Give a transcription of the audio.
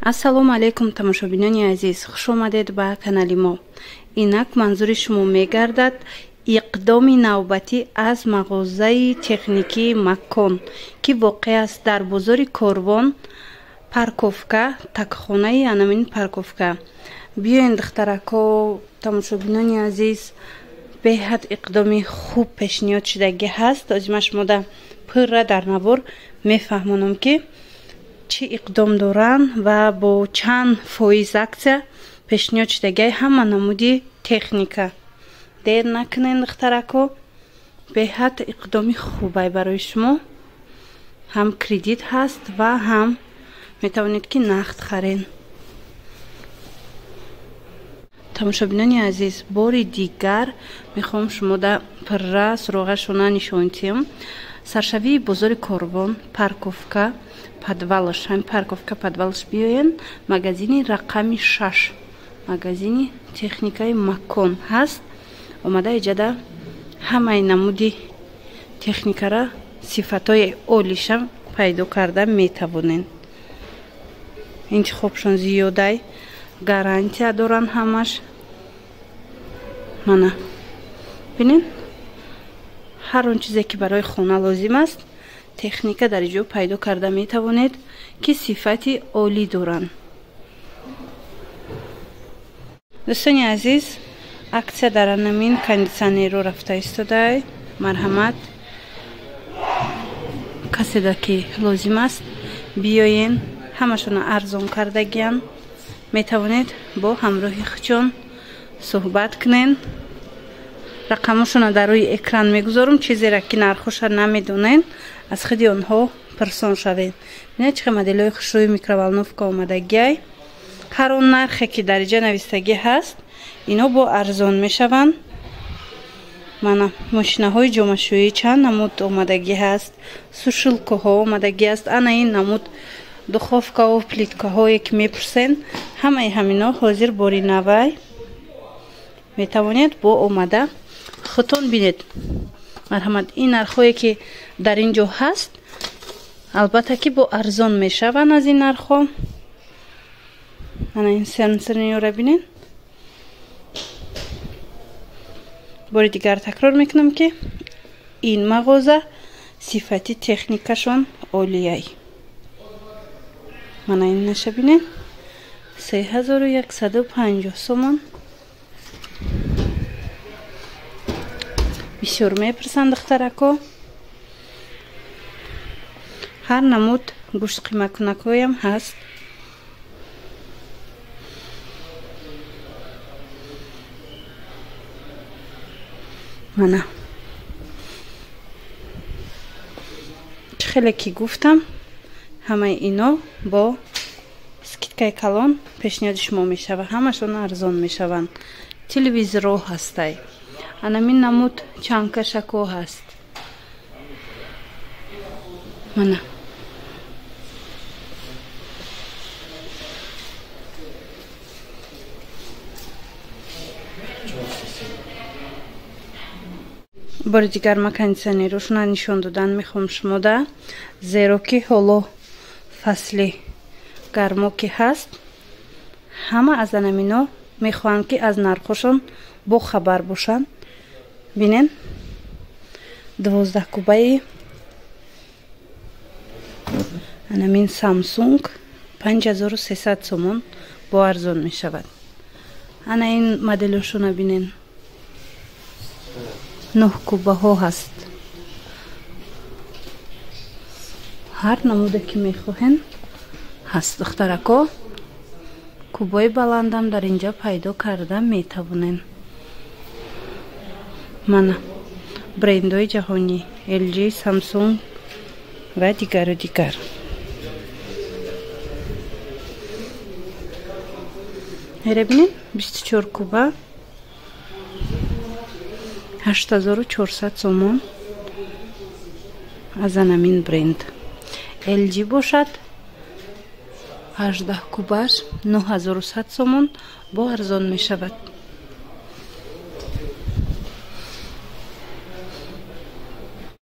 Ассалому алайкум, тамошобинони азиз, хуш омадед ба канали мо. Инак манзури шумо мегардад иқдоми навбатӣ аз мағозаи техникии Макон, ки воқеъ аст дар бозори Корвон, парковка, такхонаи анамин парковка. Биёен, духтарако, тамошобинони азиз, беҳад иқдоми хуб пешниҳод шудагӣ ҳаст. Озима шумода пурра дар навор мефаҳмонам, ки чӣ иқдом доранд ва бо чанд фоиз аксия пешниҳод шудагиай ҳама намуди техника. Дер накунен, духтарако, беҳад иқдоми хубай барои шумо. Ҳам кредит ҳаст ва ҳам метавонед, ки нақд харен. Тамошобинони азиз, бори дигар мехоҳам шумода пурра суроғашона нишон диҳам. Саршавии бозори Корвон, парковка, подвалаш, ҳамин парковка подвалаш биёен, магазини рақами 6, магазини техникаи Макон ҳаст. Омада иҷада ҳамаи намуди техникара сифатҳои олиша пайдо карда метавонен. Интихобшон зиёдай, гарантия доранд ҳамаш. Мана бинен, ҳар он чизе ки барои хона лозим аст, техника дар иҷо пайдо карда метавонед, ки сифати олӣ доранд. Дӯстони азиз, аксия дар анамин кондитсионерро рафта истодай. Марҳамат, каседа ки лозим аст, биёен, ҳамашона арзон кардагиян. Метавонед бо ҳамроҳи худшон суҳбат кунен. Рақамошона дар рӯи экран мегузорам, чизеро ки нархоша намедонен, аз худи онҳо пурсон шавед. Бинед, чӣ моделҳои хушрӯи микроволновка омадагиай. Ҳар он нархе ки дар иҷа навистагӣ ҳаст, ино бо арзон мешаванд. Мана мошинаҳои ҷомашӯӣ чанд намуд омадагӣ ҳаст, сушилкаҳо омадагӣ аст. Ана ин намуд духовкаву плиткаҳое ки мепурсен, ҳамаи ҳамино ҳозир бори навай. Метавонед бо омада худтон бинед. Марҳамат, ин нархҳое ки дар ин ҷо ҳаст, албатта ки бо арзон мешаванд аз ин нархҳо. Ана ин сенсорниёра бинед. Бори дигар такрор мекунам, ки ин мағоза сифати техникашон олияй. Мана ин наша бинед, 3150 сомон. Бисёр мепурсанд, духтарако. Ҳар намуд гӯштқимакунакҳоям ҳаст. Мана чӣ хеле ки гуфтам, ҳамаи ино бо скидкаи калон пешниҳоди шумо мешавад, ҳамашон арзон мешаванд. Телевизорҳо ҳастай, анамин намуд чангкашакҳо ҳаст. Мана бори дигар ма кондитсионерошона нишон додан мехоҳам шумода, зеро ки ҳоло фасли гармо ки ҳаст, ҳама аз анамино мехоҳанд, ки аз нархошон бохабар бошанд. Бинен, 12 кубаи анамин Самсунг 5300 сомон бо арзон мешавад. Ана ин моделошона бинен, 9 кубаҳо ҳаст. Ҳар намуде ки мехоҳен ҳаст, духтарако. Кубои баландам дар инҷа пайдо карда метавонен. Мана брендҳои ҷаҳонӣ LG, Samsung ва дигару дигар. Эра бинед, 24 куба 8400 сомон аз анамин бренд. LG бошад 18 кубаш 9100 сомон бо арзон мешавад.